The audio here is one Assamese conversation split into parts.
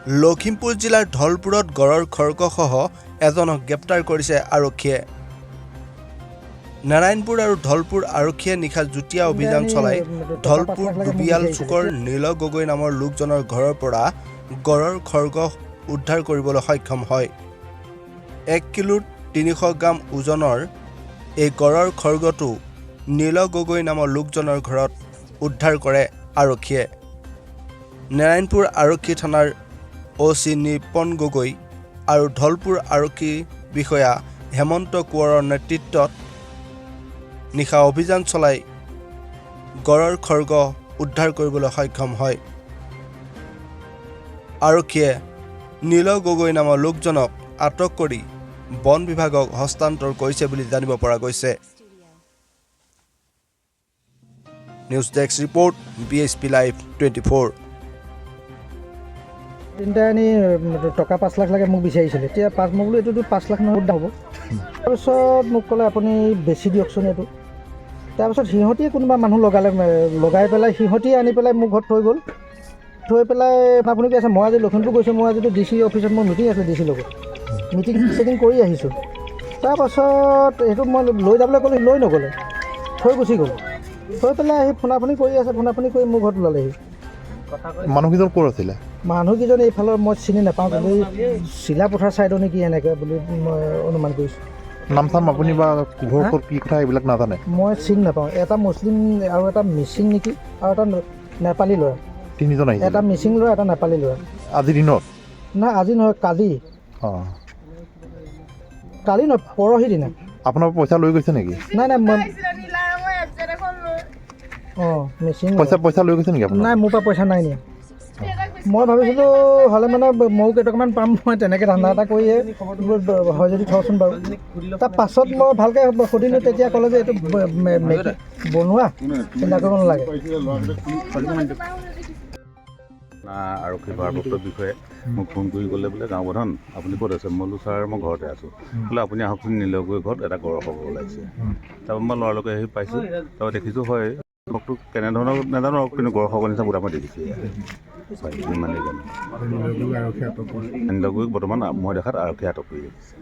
লখিমপুৰ জিলাৰ ধলপুৰত গঁড়ৰ খৰ্গসহ এজনক গ্ৰেপ্তাৰ কৰিছে আৰক্ষীয়ে। নাৰায়ণপুৰ আৰু ধলপুৰ আৰক্ষীয়ে নিশা যুটীয়া অভিযান চলাই ধলপুৰ ডুবিয়াল চুকৰ নীল গগৈ নামৰ লোকজনৰ ঘৰৰ পৰা গঁড়ৰ খৰ্গ উদ্ধাৰ কৰিবলৈ সক্ষম হয়। 1 কিলো 300 গ্ৰাম ওজনৰ এই গঁড়ৰ খৰ্গটো নীল গগৈ নামৰ লোকজনৰ ঘৰত উদ্ধাৰ কৰে আৰক্ষীয়ে। নাৰায়ণপুৰ আৰক্ষী থানাৰ অ' চি নিপন গগৈ আৰু ধলপুৰ আৰক্ষী বিষয়া হেমন্ত কোঁৱৰৰ নেতৃত্বত নিশা অভিযান চলাই গঁড়ৰ খৰ্গ উদ্ধাৰ কৰিবলৈ সক্ষম হয়। আৰক্ষীয়ে নীল গগৈ নামৰ লোকজনক আটক কৰি বন বিভাগক হস্তান্তৰ কৰিছে বুলি জানিব পৰা গৈছে। News desk report, BHP Live 24. তিনিটা আনি টকা 5 লাখ লাগে মোক বিচাৰিছিলে। এতিয়া মই বোলো এইটোতো 5 লাখ নহয় হ'ব। তাৰপিছত মোক ক'লে, আপুনি বেছি দিয়কচোন এইটো। তাৰপিছত সিহঁতিয়ে কোনোবা মানুহ লগালে, লগাই পেলাই সিহঁতিয়ে আনি পেলাই মোৰ ঘৰত থৈ গ'ল। থৈ পেলাই আপুনি কি আছে, মই আজি লখিমপুৰ গৈছোঁ। মই আজিতো ডি চি অফিচত মোৰ মিটিং আছিলে, ডি চিৰ লগত মিটিং চিটিং কৰি আহিছোঁ। তাৰপাছত সেইটো মই লৈ যাবলৈ ক'লোঁ, লৈ নগ'লে, থৈ গুচি গ'ল। থৈ পেলাই আহি ফোনা ফোনি কৰি আছে, ফোনা ফোনি কৰি মোৰ ঘৰত ওলালেহি। মানুহকেইজন ক'ৰ আছিলে? মানুহকেইজন এইফালৰ, মই চিনি নাপাওঁ, কিন্তু এই চিলাপথাৰ ছাইডৰ নেকি এনেকৈ বুলি মই অনুমান কৰিছোঁ। নাম চাম আপুনি বা ঘৰ ক'ত, কি কথা এইবিলাক নাজানে? মই চিনি নাপাওঁ। এটা মুছলিম আৰু এটা মিচিং নেকি আৰু এটা নেপালী ল'ৰা। তিনিজন আহিছিলে? এটা মিচিং ল'ৰা, এটা নেপালী ল'ৰা। আজিৰ দিনত? নাই, আজি নহয়, কালি। কালি নহয়, পৰহি দিনা। আপোনাৰ পইচা লৈ গৈছে নেকি? নাই, মই নীলা ৰঙৰ এফজেট এখন লৈ অঁ, মিচিং। পইচা লৈ গৈছে নেকি আপোনাৰ? নাই, মোৰ পৰা পইচা নাই নিয়া। মই ভাবিছিলোঁ হ'লে মানে ময়ো কেইটকামান পাম, মই তেনেকৈ ধান্দা এটা কৰিয়ে বোলো হয় যদি থওঁচোন বাৰু। তাৰ পাছত মই ভালকৈ সুধিলোঁ, তেতিয়া ক'লে যে এইটো বনোৱা, চিন্তা কৰিব নালাগে। থানা আৰক্ষী ভাৰপ্ৰাপ্ত বিষয়াই মোক ফোন কৰি ক'লে বোলে, গাঁও প্ৰধান, আপুনি ক'ত আছে? মই বোলো, ছাৰ, মই ঘৰতে আছোঁ। বোলে, আপুনি আহকচোন, নীলগৈ ঘৰত এটা গঁড়ৰ খৰ্গ ওলাইছে। তাৰপৰা মই লৰালৰিকৈ আহি পাইছোঁ। তাৰপৰা দেখিছোঁ, হয়, খৰ্গটো কেনেধৰণৰ নাজানো আৰু, কিন্তু গঁড়ৰ খৰ্গৰ নিচিনা বুটা মই দেখিছোঁ। হয়, ইমানেই জানো। নীলগৈক বৰ্তমান মই দেখাত আৰক্ষীয়ে আটক কৰি ৰাখিছে।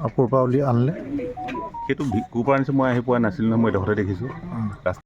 আৰু ক'ৰ পৰা উলিয়াই আনিলে? সেইটো ক'ৰ পৰা আনিছে, মই আহি পোৱা নাছিলোঁ নহয়, মই এডোখৰতে দেখিছোঁ ৰাস্তা।